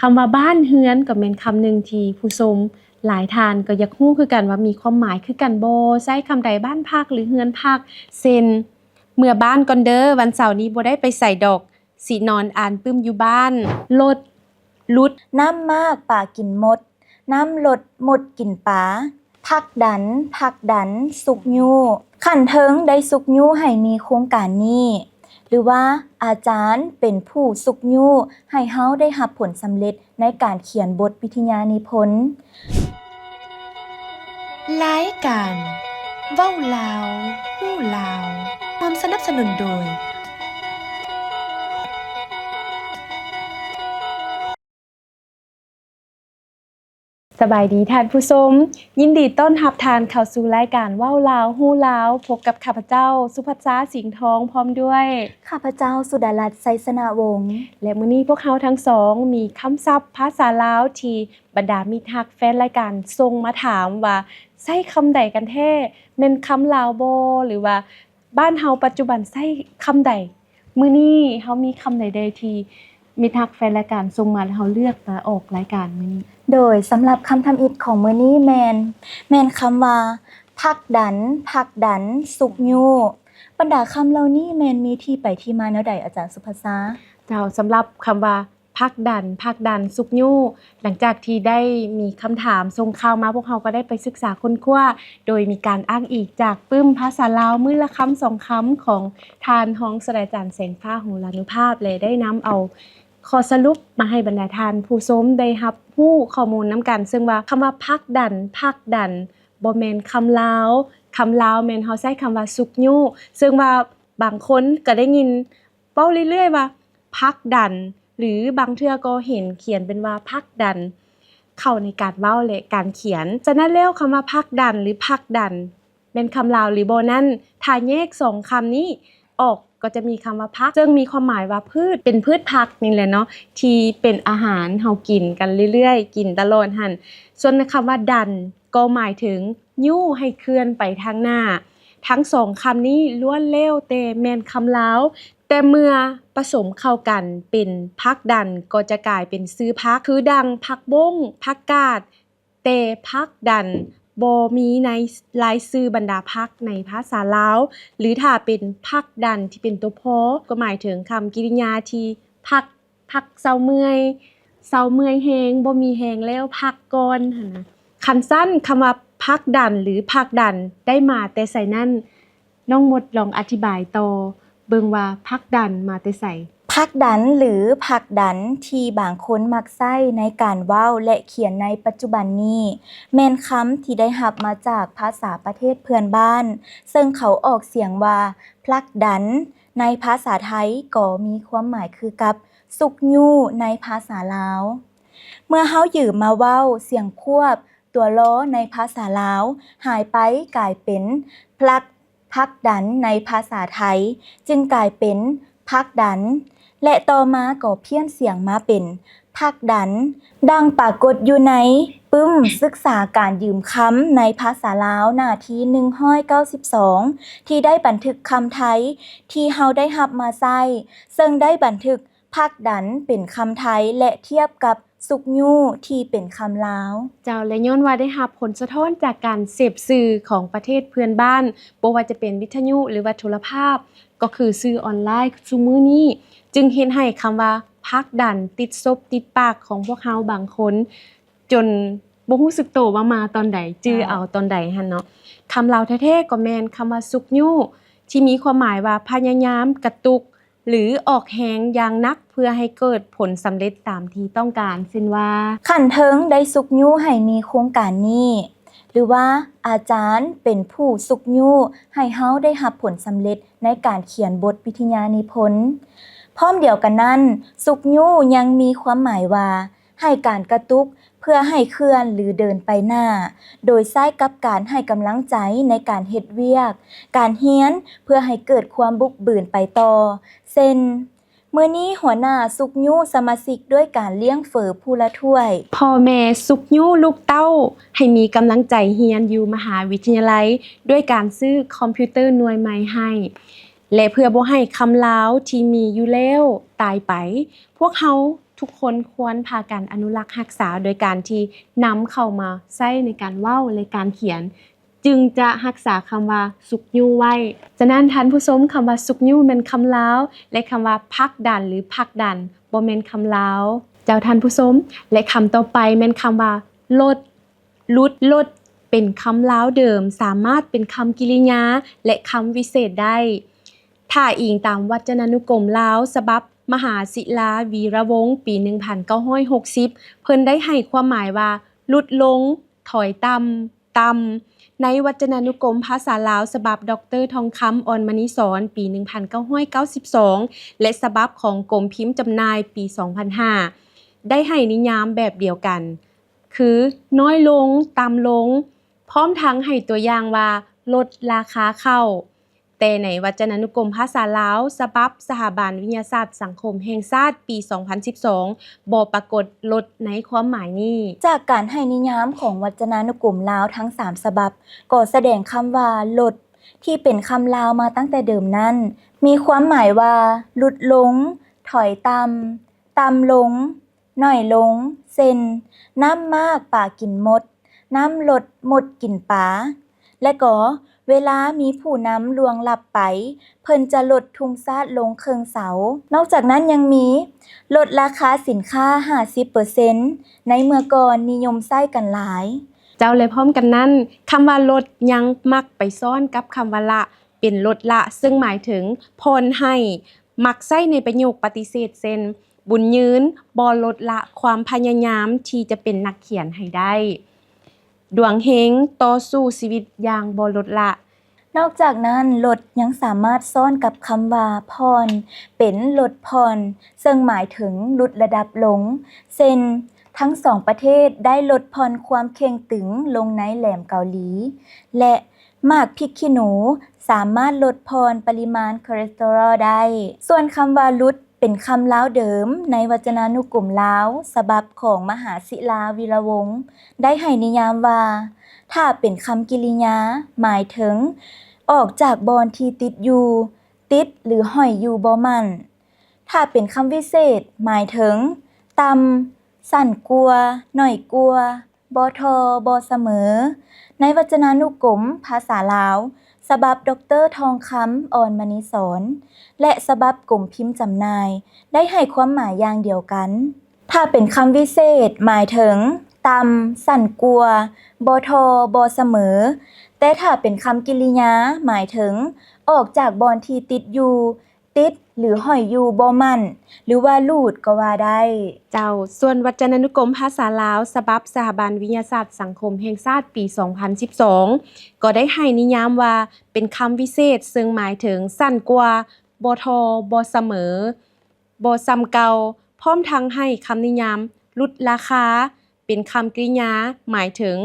ຄຳວ່າບ້ານເຮືອນກໍແມ່ນຄຳໜຶ່ງທີ່ຜູ້ຊົມຫຼາຍທ່ານກໍຢາກຮູ້ຄືກັນວ່າມີຄວາມໝາຍຄືກັນບໍ່, ໃຊ້ຄຳໃດ ບ້ານພັກ ຫຼື ເຮືອນພັກ. ເຊັ່ນ ເມືອບ້ານກ່ອນເດີ, ວັນເສົານີ້ບໍ່ໄດ້ໄປໃສດອກ, ຊິນອນອ່ານປຶ້ມຢູ່ບ້ານ. ລົດຫຼຸດ. ນ້ຳມາກປາກິນມົດ, ນ້ຳລົດມົດກິນປາ. ຜັກດັນ, ຜັກດັນ, ຊຸກຍູ້. ຂັ້ນເທິງໄດ້ຊຸກຍູ້ໃຫ້ມີໂຄງການນີ້ ຫຼືວ່າອາຈານເປັນຜູ້ຊຸກຍູ້ໃຫ້ເຮົາໄດ້ຮັບຜົນສຳເລັດໃນການຂຽນບົດວິທະຍານິພົນ. ລາຍການເວົ້າລາວ ຮູ້ລາວ ຮ່ວມສະໜັບສະໜູນໂດຍ ສະບາຍດີທ່ານຜູ້ຊົມ, ຍິນດີຕ້ອນຮັບທ່ານເຂົ້າສູ່ລາຍການເວົ້າລາວຮູ້ລາວ, ພົບກັບຂ້າພະເຈົ້າ ສຸພັດຊາ ສິງທອງ ພ້ອມດ້ວຍ ຂ້າພະເຈົ້າ ສຸດາລັດ ໄຊຊະນະວົງ ແລະ ມື້ນີ້ພວກເຮົາທັງສອງມີຄຳສັບພາສາລາວທີ່ບັນດາມິດຮັກແຟນລາຍການສົ່ງມາຖາມວ່າ ໃຊ້ຄຳໃດກັນແທ້? ແມ່ນຄຳລາວບໍ່? ຫຼືວ່າ ບ້ານເຮົາປັດຈຸບັນໃຊ້ຄຳໃດ? ມື້ນີ້ເຮົາມີຄຳໃດແດ່ທີ່ມິດຮັກແຟນລາຍການສົ່ງມາ ແລະ ເຮົາເລືອກມາອອກລາຍການມື້ນີ້? ໂດຍ ສຳລັບຄຳທຳອິດຂອງມື້ນີ້ແມ່ນ, ແມ່ນຄຳວ່າ ຜັກດັນ, ຜັກດັນ, ຊຸກຍູ້. ບັນດາຄຳເຫຼົ່ານີ້ແມ່ນມີທີ່ໄປທີ່ມາແນວໃດ ອາຈານສຸພັດຊາ? ເຈົ້າ, ສຳລັບຄຳວ່າ ຜັກດັນ, ຜັກດັນ, ຊຸກຍູ້. ຫຼັງຈາກທີ່ໄດ້ມີຄຳຖາມສົ່ງເຂົ້າມາ, ພວກເຮົາກໍໄດ້ໄປສຶກສາຄົ້ນຄວ້າ ໂດຍມີການອ້າງອີງຈາກປຶ້ມພາສາລາວມື້ລະຄຳສອງຄຳຂອງທ່ານຮອງສາດສະດາຈານ ແສງຟ້າ ຫົງລານຸພາບ ແລະ ໄດ້ນຳເອົາຂໍ້ສະຫຼຸບມາໃຫ້ບັນດາທ່ານຜູ້ຊົມໄດ້ຮັບຮູ້ຂໍ້ມູນນຳກັນ, ເຊິ່ງວ່າຄຳວ່າຜັກດັນ, ຜັກດັນ ບໍ່ແມ່ນຄຳລາວ. ຄຳລາວແມ່ນເຮົາໃຊ້ຄຳວ່າຊຸກຍູ້, ເຊິ່ງວ່າບາງຄົນກໍໄດ້ຍິນ ເວົ້າເລື້ອຍໆວ່າຜັກດັນ ຫຼື ບາງເທື່ອກໍເຫັນຂຽນເປັນວ່າຜັກດັນ ເຂົ້າໃນການເວົ້າ ແລະ ການຂຽນ. ສະນັ້ນແລ້ວ ຄຳວ່າຜັກດັນ ຫຼື ຜັກດັນ ແມ່ນຄຳລາວ ຫຼື ບໍ່ນັ້ນ, ຖ້າແຍກສອງຄຳນີ້ອອກ ກໍຈະມີຄຳວ່າຜັກ ເຊິ່ງມີຄວາມໝາຍວ່າພືດ, ເປັນພືດຜັກນີ້ແຫຼະເນາະ ທີ່ເປັນອາຫານເຮົາກິນກັນເລື້ອຍໆ, ກິນຕະຫຼອດຫັ້ນ. ສ່ວນຄຳວ່າດັນ ກໍໝາຍເຖິງຍູ້ໃຫ້ເຄື່ອນໄປທາງໜ້າ. ທັງສອງຄຳນີ້ລ້ວນແລ້ວແຕ່ແມ່ນຄຳລາວ, ແຕ່ເມື່ອປະສົມເຂົ້າກັນເປັນຜັກດັນ ກໍຈະກາຍເປັນຊື່ຜັກ ຄືດັ່ງ ຜັກບົ້ງ, ຜັກກາດ, ແຕ່ຜັກດັນບໍ່ມີໃນລາຍຊື່ບັນດາຜັກໃນພາສາລາວ, ຫຼື ຖ້າເປັນຜັກດັນທີ່ເປັນຕົວພໍ ກໍໝາຍເຖິງຄຳກິລິຍາທີ່ຜັກ ພັກເຊົາເມື່ອຍ, ເຊົາເມື່ອຍແຮງ, ບໍ່ມີແຮງແລ້ວ, ພັກກ່ອນຫັ້ນນະ. ຄັນຊັ້ນ ຄຳວ່າຜັກດັນ ຫຼື ຜັກດັນ ໄດ້ມາແຕ່ໃສນັ້ນ, ນ້ອງມົດລອງອະທິບາຍຕໍ່ເບິ່ງວ່າຜັກດັນມາແຕ່ໃສ? ຜັກດັນ ຫຼື ຜັກດັນ ທີ່ບາງຄົນມັກໃຊ້ໃນການເວົ້າ ແລະ ຂຽນໃນປັດຈຸບັນນີ້ ແມ່ນຄຳທີ່ໄດ້ຮັບມາຈາກພາສາປະເທດເພື່ອນບ້ານ, ເຊິ່ງເຂົາອອກສຽງວ່າ ພລັກດັນ ໃນພາສາໄທກໍມີຄວາມໝາຍຄືກັບຊຸກຍູ້ໃນພາສາລາວ. ເມື່ອເຮົາຢືມມາເວົ້າສຽງຄວບຕົວລໍໃນພາສາລາວຫາຍໄປກາຍເປັນພລັກ, ຜັກດັນໃນພາສາໄທຈຶ່ງກາຍເປັນພັກດັນ ແລະ ຕໍ່ມາກໍພຽນສຽງມາເປັນ ຜັກດັນ. ດັ່ງປາກົດຢູ່ໃນປຶ້ມສຶກສາການຢືມຄຳໃນພາສາລາວໜ້າທີໜຶ່ງຮ້ອຍເກົ້າສິບສອງ ທີ່ໄດ້ບັນທຶກຄຳໄທທີ່ເຮົາໄດ້ຮັບມາໃຊ້, ເຊິ່ງໄດ້ບັນທຶກຜັກດັນເປັນຄຳໄທ ແລະ ທຽບກັບຊຸກຍູ້ທີ່ເປັນຄຳລາວ. ເຈົ້າ, ແລະ ຍ້ອນວ່າໄດ້ຮັບຜົນສະທ້ອນຈາກການເສບສື່ຂອງປະເທດເພື່ອນບ້ານ, ບໍ່ວ່າຈະເປັນວິທະຍຸ ຫຼືວ່າໂທລະພາບ, ກໍຄືສື່ອອນລາຍຊຸມື້ນີ້, ຈຶ່ງເຮັດໃຫ້ຄຳວ່າຜັກດັນຕິດສົບຕິດປາກຂອງພວກເຮົາບາງຄົນ, ຈົນບໍ່ຮູ້ສຶກໂຕວ່າມາຕອນໃດ, ຈື່ເອົາຕອນໃດຫັ້ນເນາະ. ຄຳລາວແທ້ໆກໍແມ່ນຄຳວ່າຊຸກຍູ້ ທີ່ມີຄວາມໝາຍວ່າພະຍາຍາມກະຕຸກ ຫຼື ອອກແຮງຢ່າງໜັກເພື່ອໃຫ້ເກີດຜົນສຳເລັດຕາມທີ່ຕ້ອງການ, ເຊັ່ນວ່າ ຂັ້ນເທິງໄດ້ຊຸກຍູ້ໃຫ້ມີໂຄງການນີ້ ຫຼືວ່າອາຈານເປັນຜູ້ຊຸກຍູ້ໃຫ້ເຮົາໄດ້ຮັບຜົນສຳເລັດໃນການຂຽນບົດວິທະຍານິພົນ. ພ້ອມດຽວກັນນັ້ນ, ຊຸກຍູ້ຍັງມີຄວາມໝາຍວ່າ ໃຫ້ການກະຕຸກເພື່ອໃຫ້ເຄື່ອນ ຫຼື ເດີນໄປໜ້າ, ໂດຍໃຊ້ກັບການໃຫ້ກຳລັງໃຈໃນການເຮັດວຽກ, ການຮຽນ ເພື່ອໃຫ້ເກີດຄວາມບຸກບືນໄປຕໍ່. ເຊັ່ນ, ມື້ນີ້ຫົວໜ້າຊຸກຍູ້ສະມາຊິກດ້ວຍການລ້ຽງເຝີຜູ້ລະຖ້ວຍ. ພໍ່ແມ່ຊຸກຍູ້ລູກເຕົ້າໃຫ້ມີກຳລັງໃຈຮຽນຢູ່ມະຫາວິທະຍາໄລ ດ້ວຍການຊື້ຄອມພິວເຕີໜ່ວຍໃໝ່ໃຫ້ ແລະ ເພື່ອບໍ່ໃຫ້ຄຳລາວທີ່ມີຢູ່ແລ້ວຕາຍໄປ, ພວກເຮົາ ທຸກຄົນຄວນພາກັນອະນຸລັກຮັກສາ ໂດຍການທີ່ນຳເຂົ້າມາໃຊ້ໃນການເວົ້າ ແລະ ການຂຽນ ຈຶ່ງຈະຮັກສາຄຳວ່າຊຸກຍູ້ໄວ້. ສະນັ້ນທ່ານຜູ້ຊົມ, ຄຳວ່າຊຸກຍູ້ແມ່ນຄຳລາວ ແລະ ຄຳວ່າຜັກດັນ ຫຼື ຜັກດັນ ບໍ່ແມ່ນຄຳລາວ. ເຈົ້າທ່ານຜູ້ຊົມ, ແລະ ຄຳຕໍ່ໄປແມ່ນຄຳວ່າລົດ ຫຼຸດ, ລົດ ເປັນຄຳລາວເດີມ, ສາມາດເປັນຄຳກິລິຍາ ແລະ ຄຳວິເສດໄດ້. ຖ້າອີງຕາມວັດຈະນານຸກົມລາວ ສະບັບມະຫາສິລາ ວີລະວົງ ປີໜຶ່ງພັນເກົ້າຮ້ອຍຫົກສິບ ເພິ່ນໄດ້ໃຫ້ຄວາມໝາຍວ່າ ຫຼຸດລົງ, ຖອຍຕ່ຳ, ຕ່ຳ. ໃນວັດຈະນານຸກົມພາສາລາວ ສະບັບ ດອກເຕີ ທອງຄຳ ອອນມະນີສອນ ປີໜຶ່ງພັນເກົ້າຮ້ອຍເກົ້າສິບສອງ ແລະ ສະບັບຂອງກົມພິມຈຳໜ່າຍ ປີສອງພັນຫ້າ ໄດ້ໃຫ້ນິຍາມແບບດຽວກັນ ຄື ນ້ອຍລົງ, ຕ່ຳລົງ, ພ້ອມທັງໃຫ້ຕົວຢ່າງວ່າ ລົດລາຄາເຂົ້າ. ແຕ່ໃນວັດຈະນານຸກົມພາສາລາວ ສະບັບສະຖາບັນວິທະຍາສາດສັງຄົມແຫ່ງຊາດ ປີສອງພັນສິບສອງ ບໍ່ປາກົດລົດໃນຄວາມໝາຍນີ້. ຈາກການໃຫ້ນິຍາມຂອງວັດຈະນານຸກົມລາວທັງສາມສະບັບ ກໍສະແດງຄຳວ່າລົດ ທີ່ເປັນຄຳລາວມາຕັ້ງແຕ່ເດີມນັ້ນ ມີຄວາມໝາຍວ່າ ຫຼຸດລົງ, ຖອຍຕ່ຳ, ຕ່ຳລົງ, ໜ້ອຍລົງ ເຊັ່ນ ນ້ຳມາກປາກິນໝົດ, ນ້ຳລົດມົດກິນປາ ແລະ ກໍເວລາມີຜູ້ນຳລ່ວງລັບໄປ ເພິ່ນຈະລົດທຸງຊາດລົງເຄິ່ງເສົາ. ນອກຈາກນັ້ນຍັງມີ ລົດລາຄາສິນຄ້າຫ້າສິບເປີເຊັນ ໃນເມື່ອກ່ອນນິຍົມໃຊ້ກັນຫຼາຍ. ເຈົ້າ ແລະ ພ້ອມກັນນັ້ນ ຄຳວ່າລົດຍັງມັກໄປຊ້ອນກັບຄຳວ່າລະ ເປັນລົດລະ ເຊິ່ງໝາຍເຖິງຜ່ອນໃຫ້, ມັກໃຊ້ໃນປະໂຫຍກປະຕິເສດ ເຊັ່ນ ບຸນຍືນບໍ່ລົດລະຄວາມພະຍາຍາມທີ່ຈະເປັນນັກຂຽນໃຫ້ໄດ້. ດວງເຮງຕໍ່ສູ້ຊີວິດຢ່າງບໍ່ລົດລະ. ນອກຈາກນັ້ນ, ລົດຍັງສາມາດຊ້ອນກັບຄຳວ່າຜ່ອນ ເປັນລົດຜ່ອນ ເຊິ່ງໝາຍເຖິງຫຼຸດລະດັບລົງ ເຊັ່ນ ທັງສອງປະເທດໄດ້ລົດຜ່ອນຄວາມເຄັ່ງຕຶງລົງໃນແຫຼມເກົາຫຼີ ແລະ ໝາກພິກຂີ້ໜູສາມາດລົດຜ່ອນປະລິມານຄໍເລສເຕີຣອລໄດ້. ສ່ວນຄຳວ່າຫຼຸດ ເປັນຄຳລາວເດີມໃນວັດຈະນານຸກົມລາວ ສະບັບຂອງມະຫາສິລາ ວີລະວົງ ໄດ້ໃຫ້ນິຍາມວ່າ ຖ້າເປັນຄຳກິລິຍາ ໝາຍເຖິງ ອອກຈາກບ່ອນທີ່ຕິດຢູ່, ຕິດ ຫຼື ຫ້ອຍຢູ່ບໍ່ໝັ້ນ. ຖ້າເປັນຄຳວິເສດ ໝາຍເຖິງ ຕ່ຳ, ສັ້ນກວ່າ, ໜ້ອຍກວ່າ, ບໍ່ທໍ່, ບໍ່ສະເໝີ. ໃນວັດຈະນານຸກົມພາສາລາວ ສະບັບ ດອກເຕີ ທອງຄຳ ອອນມະນີສອນ ແລະ ສະບັບກົມພິມຈຳໜ່າຍ ໄດ້ໃຫ້ຄວາມໝາຍຢ່າງດຽວກັນ. ຖ້າເປັນຄຳວິເສດ ໝາຍເຖິງ ຕ່ຳ, ສັ້ນກວ່າ, ບໍ່ທໍ່, ບໍ່ສະເໝີ. ແຕ່ຖ້າເປັນຄຳກິລິຍາ ໝາຍເຖິງ ອອກຈາກບ່ອນທີ່ຕິດຢູ່, ຕິດ ຫຼື ຫ້ອຍຢູ່ບໍ່ໝັ້ນ ຫຼືວ່າຫຼູດກໍວ່າໄດ້. ເຈົ້າ, ສ່ວນວັດຈະນານຸກົມພາສາລາວ ສະບັບສະຖາບັນວິທະຍາສາດສັງຄົມແຫ່ງຊາດ ປີສອງພັນສິບສອງ ກໍໄດ້ໃຫ້ນິຍາມວ່າເປັນຄຳວິເສດ ເຊິ່ງໝາຍເຖິງ ສັ້ນກວ່າ, ບໍ່ທໍ່, ບໍ່ສະເໝີ, ບໍ່ສ່ຳເກົ່າ, ພ້ອມທັງໃຫ້ຄຳນິຍາມ ຫຼຸດລາຄາ ເປັນຄຳກິລິຍາ ໝາຍເຖິງ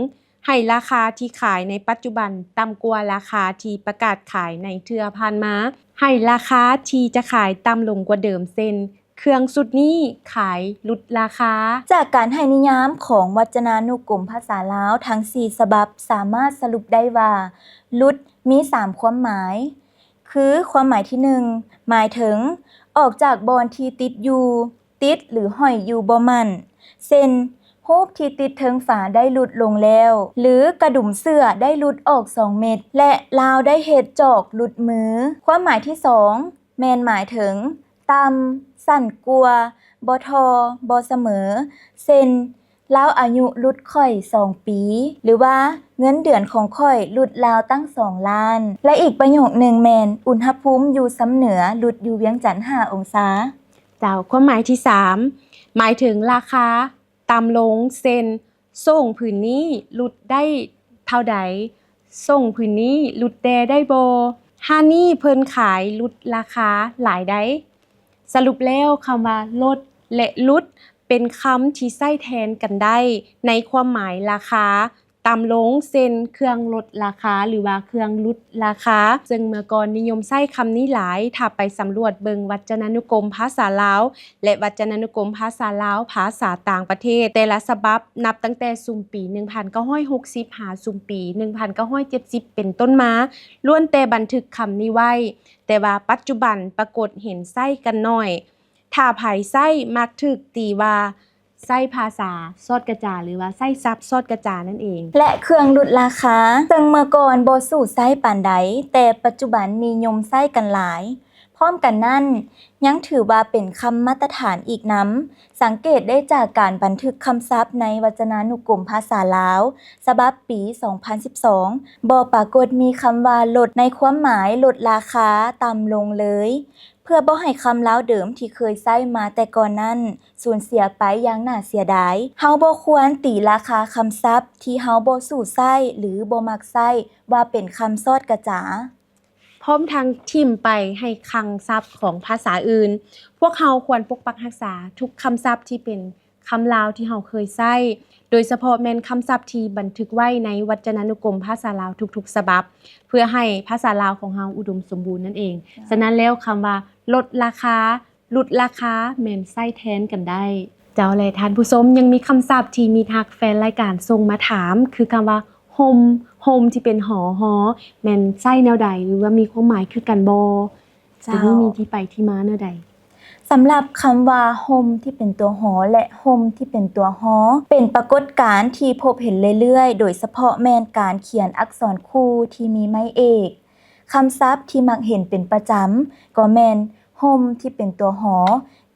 ໃຫ້ລາຄາທີ່ຂາຍໃນປັດຈຸບັນຕ່ຳກວ່າລາຄາທີ່ປະກາດຂາຍໃນເທື່ອຜ່ານມາ, ໃຫ້ລາຄາທີ່ຈະຂາຍຕ່ຳລົງກວ່າເດີມ ເຊັ່ນ ເຄື່ອງຊຸດນີ້ຂາຍຫຼຸດລາຄາ. ຈາກການໃຫ້ນິຍາມຂອງວັດຈະນານຸກົມພາສາລາວທັງສີ່ສະບັບ ສາມາດສະຫຼຸບໄດ້ວ່າ ຫຼຸດ ມີສາມຄວາມໝາຍ ຄື ຄວາມໝາຍທີໜຶ່ງ ໝາຍເຖິງ ອອກຈາກບ່ອນທີ່ຕິດຢູ່, ຕິດ ຫຼື ຫ້ອຍຢູ່ບໍ່ໝັ້ນ ເຊັ່ນ ຮູບທີ່ຕິດເທິງຝາໄດ້ຫຼຸດລົງແລ້ວ ຫຼື ກະດຸມເສື້ອໄດ້ຫຼຸດອອກສອງເມັດ ແລະ ລາວໄດ້ເຮັດຈອກຫຼຸດມື. ຄວາມໝາຍທີສອງ ແມ່ນໝາຍເຖິງ ຕ່ຳ, ສັ້ນກວ່າ, ບໍ່ທໍ່, ບໍ່ສະເໝີ ເຊັ່ນ ລາວອາຍຸຫຼຸດຂ້ອຍສອງປີ ຫຼືວ່າ ເງິນເດືອນຂອງຂ້ອຍຫຼຸດລາວຕັ້ງສອງລ້ານ ແລະ ອີກປະໂຫຍກໜຶ່ງແມ່ນ ອຸນຫະພູມຢູ່ຊ່ຳເໜືອຫຼຸດຢູ່ວຽງຈັນຫ້າອົງສາ. ເຈົ້າ, ຄວາມໝາຍທີສາມ ໝາຍເຖິງລາຄາຕ່ຳລົງ ເຊັ່ນ ໂສ້ງຜືນນີ້ຫຼຸດໄດ້ເທົ່າໃດ? ໂສ້ງຜືນນີ້ຫຼຸດແດ່ໄດ້ບໍ່? ຮ້ານນີ້ເພິ່ນຂາຍຫຼຸດລາຄາຫຼາຍໃດ? ສະຫຼຸບແລ້ວ, ຄຳວ່າລົດ ແລະ ຫຼຸດ ເປັນຄຳທີ່ໃຊ້ແທນກັນໄດ້ໃນຄວາມໝາຍລາຄາຕ່ຳລົງ ເຊັ່ນ ເຄື່ອງລົດລາຄາ ຫຼືວ່າ ເຄື່ອງຫຼຸດລາຄາ, ເຊິ່ງເມື່ອກ່ອນນິຍົມໃຊ້ຄຳນີ້ຫຼາຍ. ຖ້າໄປສຳຫຼວດເບິ່ງວັດຈະນານຸກົມພາສາລາວ ແລະ ວັດຈະນານຸກົມພາສາລາວ ພາສາຕ່າງປະເທດ ແຕ່ລະສະບັບ ນັບຕັ້ງແຕ່ຊຸມປີໜຶ່ງພັນເກົ້າຮ້ອຍຫົກສິບ ຫາຊຸມປີໜຶ່ງພັນເກົ້າຮ້ອຍເຈັດສິບເປັນຕົ້ນມາ ລ້ວນແຕ່ບັນທຶກຄຳນີ້ໄວ້, ແຕ່ວ່າປັດຈຸບັນປາກົດເຫັນໃຊ້ກັນໜ້ອຍ. ຖ້າໃຜໃຊ້ມັກຖືກຕີວ່າໃຊ້ພາສາຊອດກະຈາ ຫຼືວ່າໃຊ້ສັບຊອດກະຈານັ້ນເອງ. ແລະ ເຄື່ອງຫຼຸດລາຄາ ເຊິ່ງເມື່ອກ່ອນບໍ່ສູ້ໃຊ້ປານໃດ, ແຕ່ປັດຈຸບັນນິຍົມໃຊ້ກັນຫຼາຍ. ພ້ອມກັນນັ້ນ, ຍັງຖືວ່າເປັນຄຳມາດຕະຖານອີກນຳ, ສັງເກດໄດ້ຈາກການບັນທຶກຄຳສັບໃນວັດຈະນານຸກົມພາສາລາວ ສະບັບປີສອງພັນສິບສອງ ບໍ່ປາກົດມີຄຳວ່າລົດ ໃນຄວາມໝາຍລົດລາຄາຕ່ຳລົງເລີຍ, ເພື່ອບໍ່ໃຫ້ຄຳລາວເດີມທີ່ເຄີຍໃຊ້ມາແຕ່ກ່ອນນັ້ນ ສູນເສຍໄປຢ່າງໜ້າເສຍດາຍ. ເຮົາບໍ່ຄວນຕີລາຄາຄຳສັບທີ່ເຮົາບໍ່ສູ້ໃຊ້ ຫຼື ບໍ່ມັກໃຊ້ ວ່າເປັນຄຳຊອດກະຈາ. ພ້ອມທັງຖິ້ມໄປໃຫ້ຄັງສັບຂອງພາສາອື່ນ. ພວກເຮົາຄວນປົກປັກຮັກສາທຸກຄຳສັບທີ່ເປັນຄຳລາວທີ່ເຮົາເຄີຍໃຊ້, ໂດຍສະເພາະແມ່ນຄຳສັບທີ່ບັນທຶກໄວ້ໃນວັດຈະນານຸກົມພາສາລາວທຸກໆສະບັບ, ເພື່ອໃຫ້ພາສາລາວຂອງເຮົາອຸດົມສົມບູນນັ້ນເອງ. ເຈົ້າ. ສະນັ້ນແລ້ວ, ຄຳວ່າລົດລາຄາ, ຫຼຸດລາຄາ ແມ່ນໃຊ້ແທນກັນໄດ້. ເຈົ້າ ແລະ ທ່ານຜູ້ຊົມ ຍັງມີຄຳສັບທີ່ມິດຮັກແຟນລາຍການສົ່ງມາຖາມ ຄືຄຳວ່າ ໂຮມ ໂຮມທີ່ເປັນ ຫໍ ຫໍ ແມ່ນໃຊ້ແນວໃດ ຫຼືວ່າມີຄວາມໝາຍຄືກັນບໍ່? ເຈົ້າ ໂຕນີ້ມີທີ່ໄປທີ່ມາແນວໃດ? ສຳລັບຄຳວ່າ ໂຮມທີ່ເປັນຕົວ ຫໍ ແລະ ໂຮມທີ່ເປັນຕົວ ຫໍ ເປັນປາກົດການທີ່ພົບເຫັນເລື້ອຍໆ ໂດຍສະເພາະແມ່ນການຂຽນອັກສອນຄູ່ທີ່ມີໄມ້ເອກ. ຄຳສັບທີ່ມັກເຫັນເປັນປະຈຳກໍແມ່ນ ໂຮມທີ່ເປັນຕົວ ຫໍ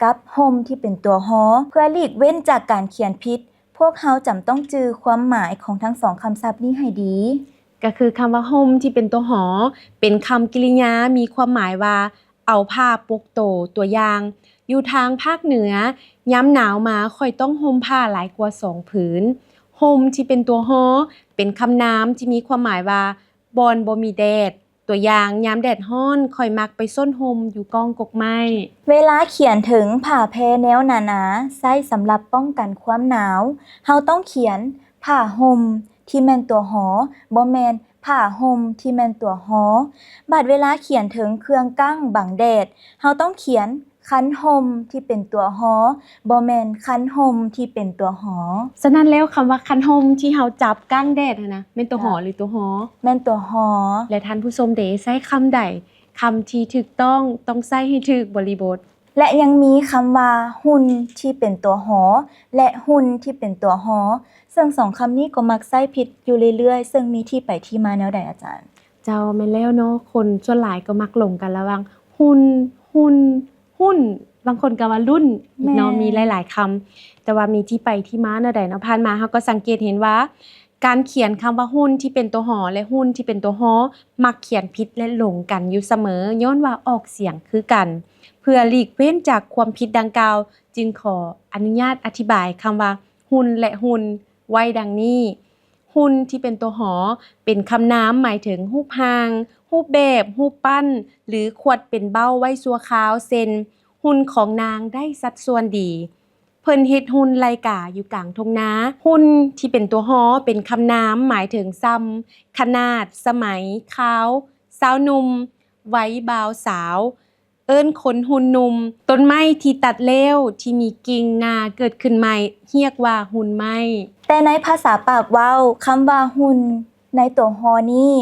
ກັບ ໂຮມທີ່ເປັນຕົວ ຫໍ. ເພື່ອຫຼີກເວັ້ນຈາກການຂຽນຜິດ, ພວກເຮົາຈຳຕ້ອງຈື່ຄວາມໝາຍຂອງທັງສອງຄຳສັບນີ້ໃຫ້ດີ. ກໍຄືຄຳວ່າ ໂຮມທີ່ເປັນຕົວ ຫໍ ເປັນຄຳກິລິຍາ ມີຄວາມໝາຍວ່າ ເອົາຜ້າປົກໂຕ. ຕົວຢ່າງ, ຢູ່ທາງພາກເໜືອ, ຍາມໜາວມາຂ້ອຍຕ້ອງຫົ່ມຜ້າຫຼາຍກວ່າສອງຜືນ. ໂຮມທີ່ເປັນຕົວ ຫໍ ເປັນຄຳນາມທີ່ມີຄວາມໝາຍວ່າ ບ່ອນບໍ່ມີແດດ. ຕົວຢ່າງ, ຍາມແດດຮ້ອນ, ຂ້ອຍມັກໄປສົ້ນຮົ່ມຢູ່ກ້ອງກົກໄມ້. ເວລາຂຽນເຖິງຜ້າແພແນວໜາໆ ໃຊ້ສຳລັບປ້ອງກັນຄວາມໜາວ, ເຮົາຕ້ອງຂຽນ ຜ້າຫົ່ມ ທີ່ແມ່ນຕົວ ຫໍ ບໍ່ແມ່ນ ຜ້າຫົ່ມ ທີ່ແມ່ນຕົວ ຫໍ. ບາດເວລາຂຽນເຖິງເຄື່ອງກັ້ງບັງແດດ, ເຮົາຕ້ອງຂຽນ ຄັນຫົ່ມ ທີ່ເປັນຕົວ ຫໍ ບໍ່ແມ່ນ ຄັນຫົ່ມ ທີ່ເປັນຕົວ ຫໍ. ສະນັ້ນແລ້ວ, ຄຳວ່າ ຄັນຫົ່ມ ທີ່ເຮົາຈັບກ້າງແດດຫັ້ນນະ ແມ່ນຕົວ ຫໍ ເຈົ້າ ຫຼືຕົວ ຫໍ? ແມ່ນຕົວ ຫໍ. ແລະ ທ່ານຜູ້ຊົມເດ ໃຊ້ຄຳໃດ? ຄຳທີ່ຖືກຕ້ອງ ຕ້ອງໃຊ້ໃຫ້ຖືກບໍລິບົດ. ແລະ ຍັງມີຄຳວ່າ ຮຸ່ນ ທີ່ເປັນຕົວ ຫໍ ແລະ ຫຸ່ນ ທີ່ເປັນຕົວ ຫໍ ເຊິ່ງສອງຄຳນີ້ກໍມັກໃຊ້ຜິດຢູ່ເລື້ອຍໆ ເຊິ່ງມີທີ່ໄປທີ່ມາແນວໃດ ອາຈານ? ເຈົ້າ, ແມ່ນແລ້ວເນາະ, ຄົນສ່ວນຫຼາຍກໍມັກຫຼົງກັນລະຫວ່າງ ຮຸ່ນ, ຫຸ່ນ, ຫຸ້ນ, ບາງຄົນກໍວ່າ ລຸ້ນ ແມ່ນ ເນາະ, ມີຫຼາຍໆຄຳ ແຕ່ວ່າມີທີ່ໄປທີ່ມາແນວໃດເນາະ? ຜ່ານມາເຮົາກໍສັງເກດເຫັນວ່າ ການຂຽນຄຳວ່າ ຮຸ່ນ ທີ່ເປັນຕົວ ຫໍ ແລະ ຫຸ່ນ ທີ່ເປັນຕົວ ຫໍ ມັກຂຽນຜິດ ແລະ ຫຼົງກັນຢູ່ສະເໝີ ຍ້ອນວ່າອອກສຽງຄືກັນ. ເພື່ອຫຼີກເວັ້ນຈາກຄວາມຜິດດັ່ງກ່າວ, ຈຶ່ງຂໍອະນຸຍາດອະທິບາຍຄຳວ່າ ຮຸ່ນ ແລະ ຫຸ່ນ ໄວ້ດັ່ງນີ້. ຮຸ່ນທີ່ເປັນຕົວ ຫໍ ເປັນຄຳນາມໝາຍເຖິງຮູບຮ່າງ, ຮູບແບບ, ຮູບປັ້ນ ຫຼື ຂວດເປັນເບົ້າໄວ້ຊົ່ວຄາວ, ເຊັ່ນ ຮຸ່ນຂອງນາງໄດ້ສັດສ່ວນດີ. ເພິ່ນເຮັດຮຸ່ນໄລ່ກາຢູ່ກາງທົ່ງນາ. ຮຸ່ນທີ່ເປັນຕົວ ຫໍ ເປັນຄຳນາມໝາຍເຖິງຊ່ຳ, ຂະໜາດ, ສະໄໝ, ຄາວ, ຊາວໜຸ່ມ, ໄວບ່າວສາວ, ເອີ້ນຄົນຮຸ່ນໜຸ່ມ. ຕົ້ນໄມ້ທີ່ຕັດແລ້ວທີ່ມີກິ່ງໜ້າເກີດຂຶ້ນໃໝ່ ຮຽກວ່າຮຸ່ນໄມ້. ແຕ່ໃນພາສາປາກເວົ້າ, ຄຳວ່າ ຮຸ່ນ ໃນຕົວ ຫໍ ນີ້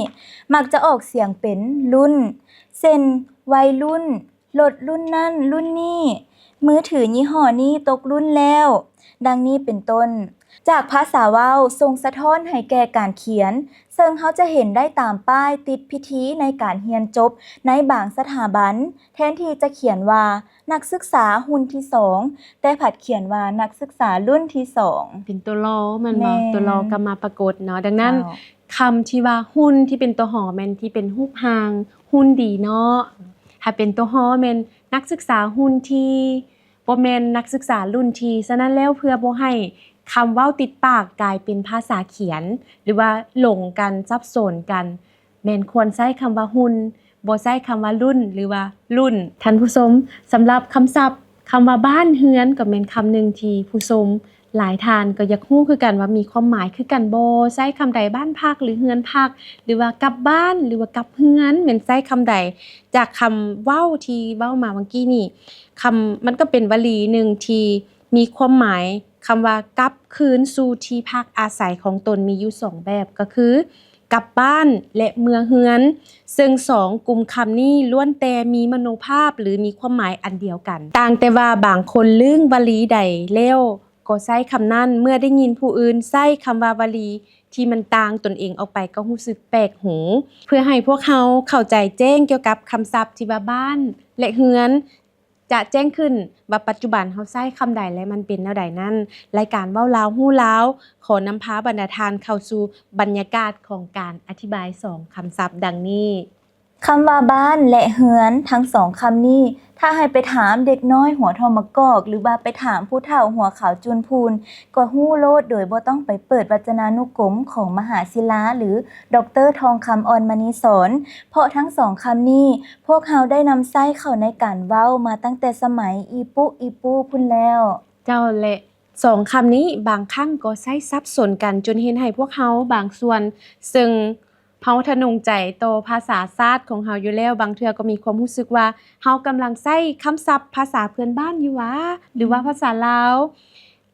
ມັກຈະອອກສຽງເປັນ ລຸ້ນ ເຊັ່ນ ໄວລຸ້ນ, ລົດລຸ້ນນັ້ນລຸ້ນນີ້, ມືຖືຍີ່ຫໍ້ນີ້ຕົກລຸ້ນແລ້ວ, ດັ່ງນີ້ເປັນຕົ້ນ. ຈາກພາສາເວົ້າສົ່ງສະທ້ອນໃຫ້ແກ່ການຂຽນ, ເຊິ່ງເຮົາຈະເຫັນໄດ້ຕາມປ້າຍຕິດພິທີໃນການຮຽນຈົບໃນບາງສະຖາບັນ, ແທນທີ່ຈະຂຽນວ່າ ນັກສຶກສາຮຸ່ນທີສອງ ແຕ່ພັດຂຽນວ່າ ນັກສຶກສາລຸ້ນທີສອງ. ເປັນຕົວ ລໍ ແມ່ນບໍ່? ແມ່ນ. ຕົວ ລໍ ກໍມາປາກົດເນາະ. ດັ່ງນັ້ນ, ເຈົ້າ. ຄຳທີ່ວ່າຮຸ່ນທີ່ເປັນຕົວ ຫໍ ແມ່ນທີ່ເປັນຮູບຮ່າງຮຸ່ນດີເນາະ. ຖ້າເປັນຕົວ ຫໍ ແມ່ນນັກສຶກສາຮຸ່ນທີ, ບໍ່ແມ່ນນັກສຶກສາລຸ້ນທີ. ສະນັ້ນແລ້ວ, ເພື່ອບໍ່ໃຫ້ຄຳເວົ້າຕິດປາກກາຍເປັນພາສາຂຽນ ຫຼືວ່າຫຼົງກັນ, ສັບສົນກັນ, ແມ່ນຄວນໃຊ້ຄຳວ່າ ຮຸ່ນ ບໍ່ໃຊ້ຄຳວ່າ ລຸ້ນ ຫຼືວ່າ ລຸ້ນ. ທ່ານຜູ້ຊົມ, ສຳລັບຄຳສັບຄຳວ່າ ບ້ານເຮືອນ ກໍແມ່ນຄຳໜຶ່ງທີ່ຜູ້ຊົມຫຼາຍທ່ານກໍຢາກຮູ້ຄືກັນວ່າມີຄວາມໝາຍຄືກັນບໍ່, ໃຊ້ຄຳໃດ ບ້ານພັກ ຫຼື ເຮືອນພັກ ຫຼືວ່າກັບບ້ານ ຫຼືວ່າກັບເຮືອນ ແມ່ນໃຊ້ຄຳໃດ? ຈາກຄຳເວົ້າທີ່ເວົ້າມາຫວ່າງກີ້ນີ້, ຄຳ ມັນກໍເປັນວະລີໜຶ່ງທີ່ມີຄວາມໝາຍ ຄຳວ່າກັບຄືນສູ່ທີ່ພັກອາໄສຂອງຕົນມີຢູ່ສອງແບບ, ກໍຄື ກັບບ້ານ ແລະ ເມືອເຮືອນ, ເຊິ່ງສອງກຸ່ມຄຳນີ້ລ້ວນແຕ່ມີມະໂນພາບ ຫຼື ມີຄວາມໝາຍອັນດຽວກັນ, ຕ່າງແຕ່ວ່າບາງຄົນລຶ້ງວະລີໃດແລ້ວກໍໃຊ້ຄຳນັ້ນ, ເມື່ອໄດ້ຍິນຜູ້ອື່ນໃຊ້ຄຳວ່າວະລີທີ່ມັນຕ່າງຕົນເອງອອກໄປກໍຮູ້ສຶກແປກຫູ. ເພື່ອໃຫ້ພວກເຮົາເຂົ້າໃຈແຈ້ງກ່ຽວກັບຄຳສັບທີ່ວ່າບ້ານ ແລະ ເຮືອນ ຈະແຈ້ງຂຶ້ນວ່າປັດຈຸບັນເຮົາໃຊ້ຄຳໃດ ແລະ ມັນເປັນແນວໃດນັ້ນ, ລາຍການເວົ້າລາວຮູ້ລາວ ຂໍນຳພາບັນດາທ່ານເຂົ້າສູ່ບັນຍາກາດຂອງການອະທິບາຍສອງຄຳສັບດັ່ງນີ້. ຄຳວ່າບ້ານ ແລະ ເຮືອນ ທັງສອງຄຳນີ້ ຖ້າໃຫ້ໄປຖາມເດັກນ້ອຍຫົວທໍ່ໝາກກອກ ຫຼືວ່າໄປຖາມຜູ້ເຖົ້າຫົວຂາວຈູນພູນ ກໍຮູ້ໂລດໂດຍບໍ່ຕ້ອງໄປເປີດວັດຈະນານຸກົມຂອງມະຫາສິລາ ຫຼື ດອກເຕີ ທອງຄຳ ອ່ອນມະນີສອນ, ເພາະທັງສອງຄຳນີ້ ພວກເຮົາໄດ້ນຳໃຊ້ເຂົ້າໃນການເວົ້າມາຕັ້ງແຕ່ສະໄໝອີປຸອີປູພຸ້ນແລ້ວ. ເຈົ້າ ແລະ ສອງຄຳນີ້ບາງຄັ້ງກໍໃຊ້ສັບສົນກັນ ຈົນເຮັດໃຫ້ພວກເຮົາບາງສ່ວນ ເຊິ່ງເຮົາທະນົງໃຈຕໍ່ພາສາຊາດຂອງເຮົາຢູ່ແລ້ວ, ບາງເທື່ອກໍມີຄວາມຮູ້ສຶກວ່າເຮົາກຳລັງໃຊ້ຄຳສັບພາສາເພື່ອນບ້ານຢູ່ຫວາ ຫຼືວ່າພາສາລາວ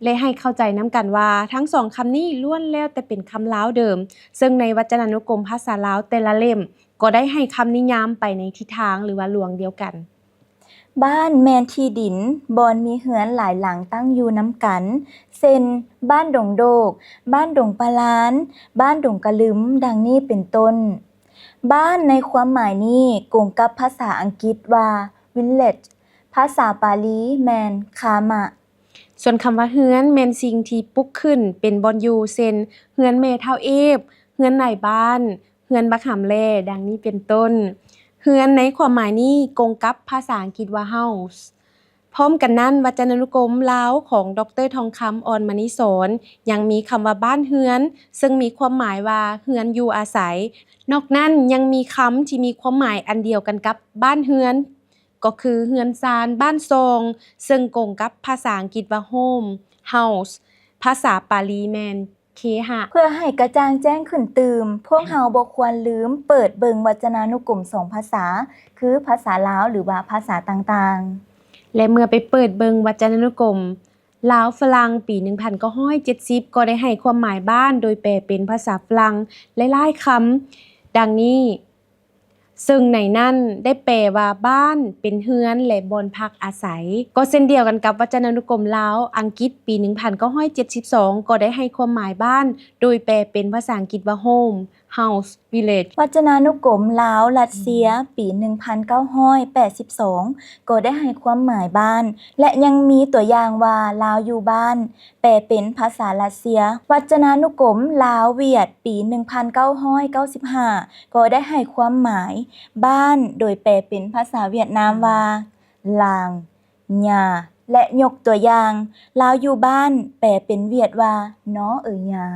ແລະ ໃຫ້ເຂົ້າໃຈນຳກັນວ່າທັງສອງຄຳນີ້ລ້ວນແລ້ວແຕ່ເປັນຄຳລາວເດີມ, ເຊິ່ງໃນວັດຈະນານຸກົມພາສາລາວແຕ່ລະເຫຼັ້ມກໍໄດ້ໃຫ້ຄຳນິຍາມໄປໃນທິດທາງ ຫຼືວ່າລວງດຽວກັນ. ບ້ານແມ່ນທີ່ດິນບ່ອນມີເຮືອນຫຼາຍຫຼັງຕັ້ງຢູ່ນຳກັນ ເຊັ່ນ ບ້ານດົງໂດກ, ບ້ານດົງປະລານ, ບ້ານດົງກະລຶມ ດັ່ງນີ້ເປັນຕົ້ນ. ບ້ານໃນຄວາມໝາຍນີ້ກົງກັບພາສາອັງກິດວ່າ village, ພາສາປາລີແມ່ນ ຄາມະ. ສ່ວນຄຳວ່າເຮືອນແມ່ນສິ່ງທີ່ປຸກຂຶ້ນເປັນບ່ອນຢູ່ ເຊັ່ນ ເຮືອນແມ່ທ້າວເອບ, ເຮືອນນາຍບ້ານ, ເຮືອນບັກຫຳແຫຼ່ ດັ່ງນີ້ເປັນຕົ້ນ. ເຮືອນໃນຄວາມໝາຍນີ້ກົງກັບພາສາອັງກິດວ່າ house. ພ້ອມກັນນັ້ນ, ວັດຈະນານຸກົມລາວຂອງ ດອກເຕີ ທອງຄຳ ອ່ອນມະນີສອນ ຍັງມີຄຳວ່າບ້ານເຮືອນ, ເຊິ່ງມີຄວາມໝາຍວ່າເຮືອນຢູ່ອາໄສ. ນອກນັ້ນຍັງມີຄຳທີ່ມີຄວາມໝາຍອັນດຽວກັນກັບບ້ານເຮືອນ ກໍຄືເຮືອນຊານບ້ານຊ່ອງ, ເຊິ່ງກົງກັບພາສາອັງກິດວ່າ home, house, ພາສາປາລີແມ່ນ ເຄຫະ. ເພື່ອໃຫ້ກະຈ່າງແຈ້ງຂຶ້ນຕື່ມ, ພວກເຮົາບໍ່ຄວນລືມເປີດເບິ່ງວັດຈະນານຸກົມສອງພາສາ, ຄືພາສາລາວ ຫຼືວ່າພາສາຕ່າງໆ. ແລະ ເມື່ອໄປເປີດເບິ່ງວັດຈະນານຸກົມລາວຝຣັ່ງປີໜຶ່ງພັນເກົ້າຮ້ອຍເຈັດສິບ ກໍໄດ້ໃຫ້ຄວາມໝາຍບ້ານໂດຍແປເປັນພາສາຝຣັ່ງຫຼາຍໆຄຳ ດັ່ງນີ້. ເຊິ່ງໃນນັ້ນໄດ້ແປວ່າບ້ານເປັນເຮືອນ ແລະ ບ່ອນພັກອາໄສ. ກໍເຊັ່ນດຽວກັນກັບວັດຈະນານຸກົມລາວ-ອັງກິດປີໜຶ່ງພັນເກົ້າຮ້ອຍເຈັດສິບສອງ ກໍໄດ້ໃຫ້ຄວາມໝາຍບ້ານໂດຍແປເປັນພາສາອັງກິດວ່າ home, house, village. ວັດຈະນານຸກົມລາວ-ຣັດເຊຍ ອືມ ປີໜຶ່ງພັນເກົ້າຮ້ອຍແປດສິບສອງ ກໍໄດ້ໃຫ້ຄວາມໝາຍບ້ານ ແລະ ຍັງມີຕົວຢ່າງວ່າລາວຢູ່ບ້ານ ແປເປັນພາສາຣັດເຊຍ. ວັດຈະນານຸກົມລາວ-ຫວຽດ ປີໜຶ່ງພັນເກົ້າຮ້ອຍເກົ້າສິບຫ້າ ກໍໄດ້ໃຫ້ຄວາມໝາຍບ້ານໂດຍແປເປັນພາສາຫວຽດນາມວ່າ ລາງ, ຍາ ແລະ ຍົກຕົວຢ່າງ, ລາວຢູ່ບ້ານ ແປເປັນຫວຽດວ່າ ນໍເອີຍາ.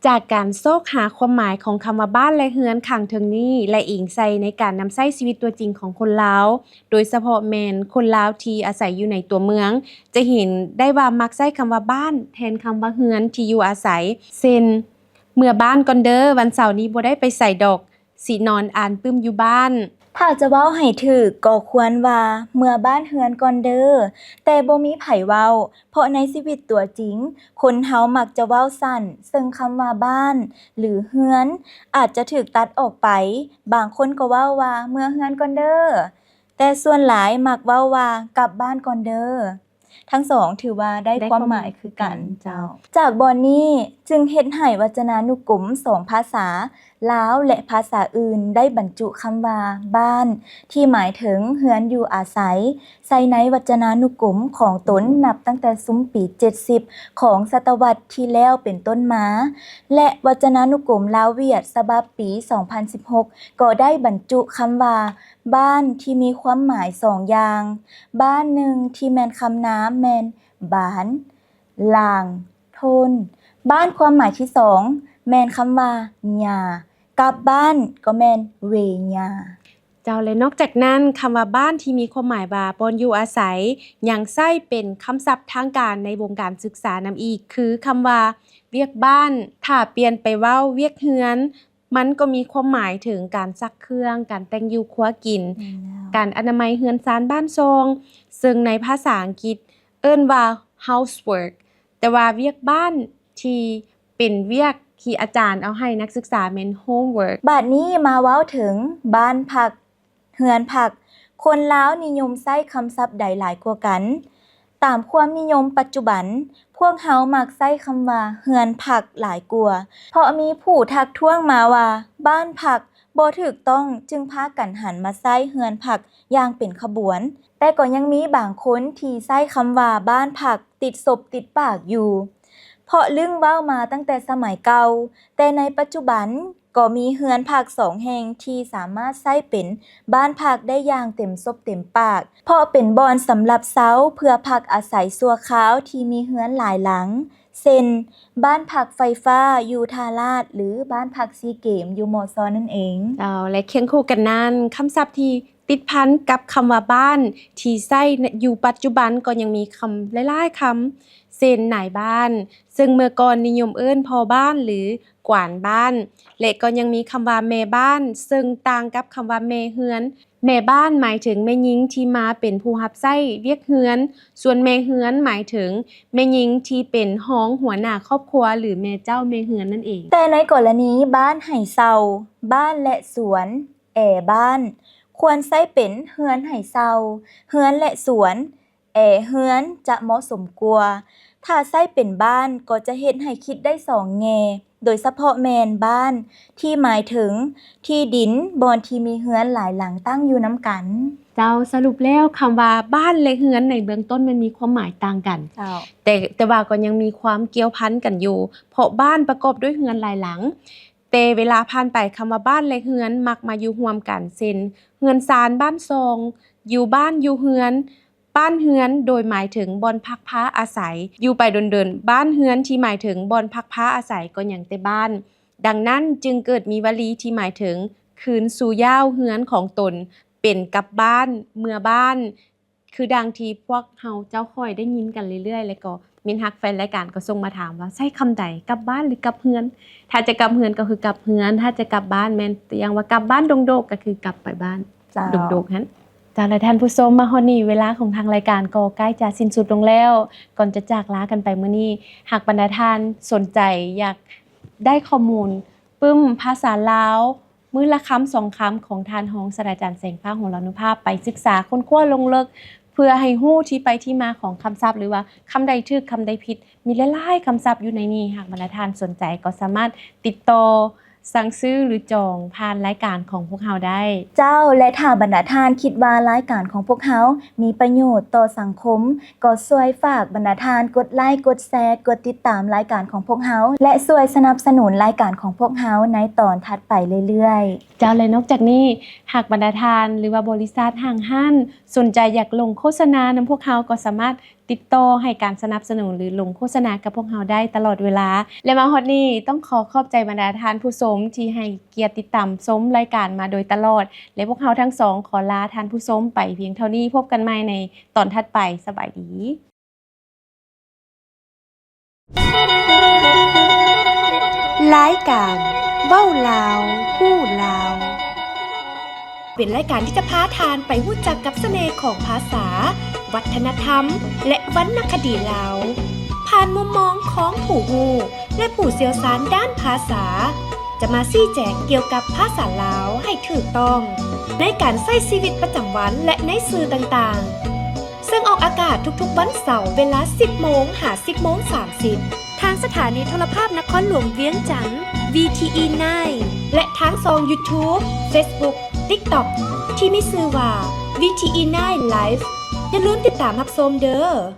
ຈາກການຊອກຫາຄວາມໝາຍຂອງຄຳວ່າບ້ານ ແລະ ເຮືອນຂ້າງເທິງນີ້ ແລະ ອີງໃສ່ໃນການນຳໃຊ້ຊີວິດຕົວຈິງຂອງຄົນລາວ, ໂດຍສະເພາະແມ່ນຄົນລາວທີ່ອາໄສຢູ່ໃນຕົວເມືອງ, ຈະເຫັນໄດ້ວ່າມັກໃຊ້ຄຳວ່າບ້ານແທນຄຳວ່າເຮືອນທີ່ຢູ່ອາໄສ, ເຊັ່ນ ເມືອບ້ານກ່ອນເດີ, ວັນເສົານີ້ບໍ່ໄດ້ໄປໃສດອກ, ຊິນອນອ່ານປຶ້ມຢູ່ບ້ານ. ຖ້າຈະເວົ້າໃຫ້ຖືກກໍຄວນວ່າເມືອບ້ານເຮືອນກ່ອນເດີ, ແຕ່ບໍ່ມີໃຜເວົ້າ, ເພາະໃນຊີວິດຕົວຈິງ, ຄົນເຮົາມັກຈະເວົ້າສັ້ນ, ເຊິ່ງຄຳວ່າບ້ານ ຫຼື ເຮືອນ ອາດຈະຖືກຕັດອອກໄປ, ບາງຄົນກໍເວົ້າວ່າເມືອເຮືອນກ່ອນເດີ, ແຕ່ສ່ວນຫຼາຍມັກເວົ້າວ່າກັບບ້ານກ່ອນເດີ. ທັງສອງຖືວ່າໄດ້ ໄດ້ຄວາມໝາຍຄືກັນ ຄວາມໝາຍຄືກັນ ເຈົ້າ. ຈາກບ່ອນນີ້ຈຶ່ງເຮັດໃຫ້ວັດຈະນານຸກົມສອງພາສາລາວ ແລະ ພາສາອື່ນ ໄດ້ບັນຈຸຄຳວ່າບ້ານ ທີ່ໝາຍເຖິງເຮືອນຢູ່ອາໄສ ໃສ່ໃນວັດຈະນານຸກົມຂອງຕົນ ນັບຕັ້ງແຕ່ຊຸມປີເຈັດສິບຂອງສະຕະວັດທີ່ແລ້ວເປັນຕົ້ນມາ ແລະ ວັດຈະນານຸກົມລາວຫວຽດ ສະບັບປີສອງພັນສິບຫົກ ກໍໄດ້ບັນຈຸຄຳວ່າ ບ້ານທີ່ມີຄວາມໝາຍສອງຢ່າງ, ບ້ານໜຶ່ງທີ່ແມ່ນຄຳນາມແມ່ນ ບານ, ລາງ, ໂທນ, ບ້ານຄວາມໝາຍທີສອງແມ່ນຄຳວ່າ ຍາ, ກັບບ້ານກໍແມ່ນ ເວຍາ. ເຈົ້າ ແລະ ນອກຈາກນັ້ນ, ຄຳວ່າບ້ານທີ່ມີຄວາມໝາຍວ່າບ່ອນຢູ່ອາໄສ ຍັງໃຊ້ເປັນຄຳສັບທາງການໃນວົງການສຶກສານຳອີກ, ຄືຄຳວ່າວຽກບ້ານ. ຖ້າປ່ຽນໄປເວົ້າວຽກເຮືອນ, ມັນກໍມີຄວາມໝາຍເຖິງການຊັກເຄື່ອງ, ການແຕ່ງຢູ່ຄົວກິນ, ແມ່ນແລ້ວ. ການອະນາໄມເຮືອນຊານບ້ານຊ່ອງ, ເຊິ່ງໃນພາສາອັງກິດເອີ້ນວ່າ housework, ແຕ່ວ່າວຽກບ້ານທີ່ເປັນວຽກ ທີ່ອາຈານເອົາໃຫ້ນັກສຶກສາແມ່ນ homework. ບາດນີ້ມາເວົ້າເຖິງບ້ານພັກ, ເຮືອນພັກ, ຄົນລາວນິຍົມໃຊ້ຄຳສັບໃດຫຼາຍກວ່າກັນ? ຕາມຄວາມນິຍົມປັດຈຸບັນ, ພວກເຮົາມັກໃຊ້ຄຳວ່າເຮືອນພັກຫຼາຍກວ່າ, ເພາະມີຜູ້ທັກທ້ວງມາວ່າບ້ານພັກບໍ່ຖືກຕ້ອງ, ຈຶ່ງພາກັນຫັນມາໃຊ້ເຮືອນພັກຢ່າງເປັນຂະບວນ. ແຕ່ກໍຍັງມີບາງຄົນທີ່ໃຊ້ຄຳວ່າບ້ານພັກຕິດສົບຕິດປາກຢູ່, ເພາະລຶ້ງເວົ້າມາຕັ້ງແຕ່ສະໄໝເກົ່າ, ແຕ່ໃນປັດຈຸບັນ ກໍມີເຮືອນພັກສອງແຫ່ງທີ່ສາມາດໃຊ້ເປັນບ້ານພັກໄດ້ຢ່າງເຕັມສົບເຕັມປາກ, ເພາະເປັນບ່ອນສຳລັບເຊົາເພື່ອພັກອາໄສຊົ່ວຄາວທີ່ມີເຮືອນຫຼາຍຫຼັງ, ເຊັ່ນ ບ້ານພັກໄຟຟ້າຢູ່ທ່າລາດ ຫຼື ບ້ານພັກຊີເກມຢູ່ມໍຊໍນັ້ນເອງ. ເຈົ້າ ແລະ ຄຽງຄູ່ກັນນັ້ນ, ຄຳສັບທີ່ຕິດພັນກັບຄຳວ່າບ້ານທີ່ໃຊ້ຢູ່ປັດຈຸບັນກໍຍັງມີຄຳຫຼາຍໆຄຳ, ເຊັ່ນ ນາຍບ້ານ, ເຊິ່ງເມື່ອກ່ອນນິຍົມເອີ້ນພໍ່ບ້ານ ຫຼື ກວານບ້ານ ແລະ ກໍຍັງມີຄຳວ່າແມ່ບ້ານ, ເຊິ່ງຕ່າງກັບຄຳວ່າແມ່ເຮືອນ. ແມ່ບ້ານໝາຍເຖິງແມ່ຍິງທີ່ມາເປັນຜູ້ຮັບໃຊ້ວຽກເຮືອນ, ສ່ວນແມ່ເຮືອນໝາຍເຖິງແມ່ຍິງທີ່ເປັນຮອງຫົວໜ້າຄອບຄົວ ຫຼື ແມ່ເຈົ້າແມ່ເຮືອນນັ້ນເອງ. ແຕ່ໃນກໍລະນີບ້ານໃຫ້ເຊົ່າ, ບ້ານ ແລະ ສວນ, ແອບ້ານ, ຄວນໃຊ້ເປັນເຮືອນໃຫ້ເຊົ່າ, ເຮືອນ ແລະ ສວນ, ແອເຮືອນ ຈະເໝາະສົມກວ່າ. ຖ້າໃຊ້ເປັນບ້ານກໍຈະເຮັດໃຫ້ຄິດໄດ້ສອງແງ່, ໂດຍສະເພາະແມ່ນບ້ານທີ່ໝາຍເຖິງທີ່ດິນບ່ອນທີ່ມີເຮືອນຫຼາຍຫຼັງຕັ້ງຢູ່ນຳກັນ. ເຈົ້າ, ສະຫຼຸບແລ້ວຄຳວ່າບ້ານ ແລະ ເຮືອນໃນເບື້ອງຕົ້ນມັນມີຄວາມໝາຍຕ່າງກັນ. ເຈົ້າ. ແຕ່, ແຕ່ວ່າກໍຍັງມີຄວາມກ່ຽວພັນກັນຢູ່, ເພາະບ້ານປະກອບດ້ວຍເຮືອນຫຼາຍຫຼັງ. ແຕ່ເວລາຜ່ານໄປ, ຄຳວ່າບ້ານ ແລະ ເຮືອນມັກມາຢູ່ຮ່ວມກັນ, ເຊັ່ນ ເຮືອນຊານບ້ານຊ່ອງ, ຢູ່ບ້ານ, ຢູ່ເຮືອນ, ບ້ານເຮືອນ ໂດຍໝາຍເຖິງບ່ອນພັກພາອາໄສ. ຢູ່ໄປດົນໆ, ບ້ານເຮືອນທີ່ໝາຍເຖິງບ່ອນພັກພາອາໄສກໍຍັງແຕ່ບ້ານ. ດັ່ງນັ້ນຈຶ່ງເກີດມີວາລີທີ່ໝາຍເຖິງຄືນສູ່ຫຍ້າວເຮືອນຂອງຕົນ, ເປັນກັບບ້ານ, ເມືອບ້ານ, ຄືດັ່ງທີ່ພວກເຮົາເຈົ້າຂ້ອຍໄດ້ຍິນກັນເລື້ອຍໆ ແລ້ວກໍມິດຮັກແຟນລາຍການກໍສົ່ງມາຖາມວ່າ ໃຊ້ຄຳໃດ ກັບບ້ານ ຫຼື ກັບເຮືອນ? ຖ້າຈະກັບເຮືອນກໍຄືກັບເຮືອນ, ຖ້າຈະກັບບ້ານແມ່ນຢ່າງວ່າກັບບ້ານດົງໂດກ ກໍຄືກັບໄປບ້ານ ເຈົ້າ ດົງໂດກຫັ້ນ. ເຈົ້າ ແລະ ທ່ານຜູ້ຊົມ, ມາຮອດນີ້ເວລາຂອງທາງລາຍການກໍໃກ້ຈະສິ້ນສຸດລົງແລ້ວ. ກ່ອນຈະຈາກລາກັນໄປມື້ນີ້, ຫາກບັນດາທ່ານສົນໃຈຢາກໄດ້ຂໍ້ມູນປຶ້ມພາສາລາວ ມື້ລະຄຳສອງຄຳຂອງທ່ານຮອງສາດສະດາຈານ ແສງຟ້າ ຫົງລານຸພາບ ໄປສຶກສາຄົ້ນຄວ້າລົງເລິກ ເພື່ອໃຫ້ຮູ້ທີ່ໄປທີ່ມາຂອງຄຳສັບ ຫຼືວ່າຄຳໃດຖືກ ຄຳໃດຜິດ ມີຫຼາຍໆຄຳສັບຢູ່ໃນນີ້. ຫາກບັນດາທ່ານສົນໃຈກໍສາມາດຕິດຕໍ່ສັ່ງຊື້ ຫຼື ຈອງຜ່ານລາຍການຂອງພວກເຮົາໄດ້. ເຈົ້າ ແລະ ຖ້າບັນດາທ່ານຄິດວ່າລາຍການຂອງພວກເຮົາມີປະໂຫຍດຕໍ່ສັງຄົມ, ກໍຊ່ວຍຝາກບັນດາທ່ານກົດໄລ, ກົດແຊ, ກົດຕິດຕາມລາຍການຂອງພວກເຮົາ ແລະ ຊ່ວຍສະໜັບສະໜູນລາຍການຂອງພວກເຮົາໃນຕອນຖັດໄປເລື້ອຍໆ. ເຈົ້າ ແລະ ນອກຈາກນີ້, ຫາກບັນດາທ່ານ ຫຼືວ່າບໍລິສັດຫ້າງຮ້ານສົນໃຈຢາກລົງໂຄສະນານຳພວກເຮົາ, ກໍສາມາດຕິດຕໍ່ໃຫ້ການສະໜັບສະໜູນ ຫຼື ລົງໂຄສະນາກັບພວກເຮົາໄດ້ຕະຫຼອດເວລາ. ແລະ ມາຮອດນີ້, ຕ້ອງຂໍຂອບໃຈບັນດາທ່ານຜູ້ຊົມທີ່ໃຫ້ກຽດຕິດຕາມຊົມລາຍການມາໂດຍຕະຫຼອດ, ແລະ ພວກເຮົາທັງສອງຂໍລາທ່ານຜູ້ຊົມໄປພຽງເທົ່ານີ້. ພົບກັນໃໝ່ໃນຕອນຖັດໄປ. ສະບາຍດີ. ລາຍການເວົ້າລາວ ຮູ້ລາວ ເປັນລາຍການທີ່ຈະພາທ່ານໄປຮູ້ຈັກກັບສະເໜ່ຂອງພາສາ, ວັດທະນະທຳ ແລະ ວັນນະຄະດີລາວ ຜ່ານມຸມມອງຂອງຜູ້ຮູ້ ແລະ ຜູ້ຊ່ຽວຊານດ້ານພາສາ ຈະມາຊີ້ແຈງກ່ຽວກັບພາສາລາວໃຫ້ຖືກຕ້ອງ ໃນການໃຊ້ຊີວິດປະຈຳວັນ ແລະ ໃນສື່ຕ່າງໆ. ເຊິ່ງອອກອາກາດທຸກໆວັນເສົາເວລາສິບໂມງຫາສິບໂມງສາມສິບ ທາງສະຖານີໂທລະພາບນະຄອນຫຼວງວຽງຈັນ ວີທີອີ ນາຍ ແລະ ທາງຊ່ອງ YouTube, Facebook, TikTok ທີ່ມີຊື່ວ່າ ວີທີອີ ນາຍ Live. ຢ່າລືມຕິດຕາມຮັບຊົມເດີ້.